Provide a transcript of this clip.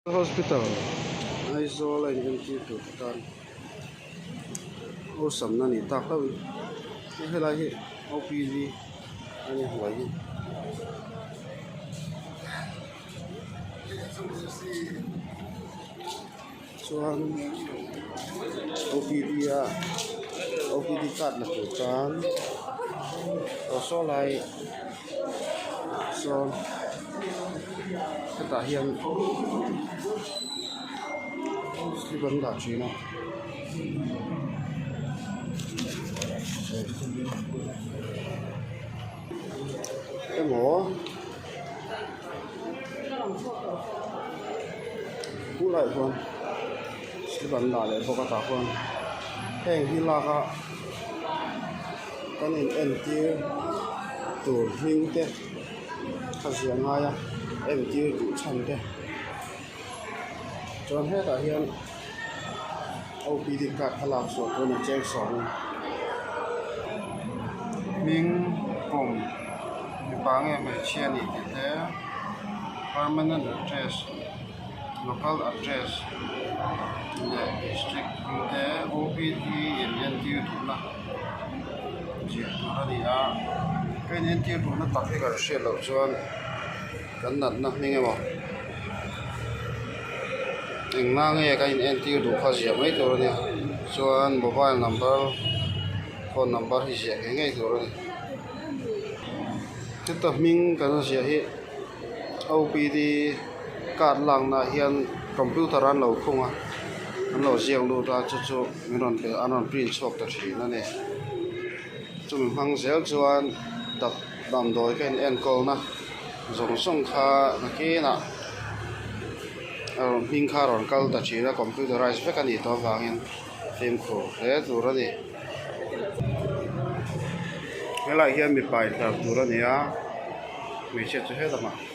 Hospital Aizawl a in entir tur tan awlsamna nih tak hlauh in helai hi OPD a ni hnuai hi. Chuan OPD a OPD card la tur chuan aw saw lai sawn hetah hian slip an dah thin a. Emaw. Khulaiah chuan slip an dah leh bawk a tah chuan heng hi lak a kan in entir tur hming te a ziah ngai a entir duh chhan te chuan hetah hian OPD card kha lak chhuah tur a ni cheng sawm hming kum mipa nge hmeichhia a nih tih te permanent address local address leh district hming te OPD in entir duhna ziah tur a ni a ka in entir duhna tak hi kan hriat loh chuan kan natna hming emaw engna nge ka in entir duh kha ziah mai tur a nia chuan mobile number phone number hi ziah ngei ngei tur a ni heta hming kan ziah hi OPD card lakna ah hian computer an lo khung a an lo ziak lut a chu chu min rawn pe an rawn print chhuak ta thin a ni chumi hmang zel chuan damdawi ka in enkawlna zawng zawng kha nakinah a rawn hming kha a rawn kal ta thin a computerise vek a nih tawh avangin fimkhur hle tur a ni helaiah hian mipa intlar tur a ni a hmeichhia chu helamah.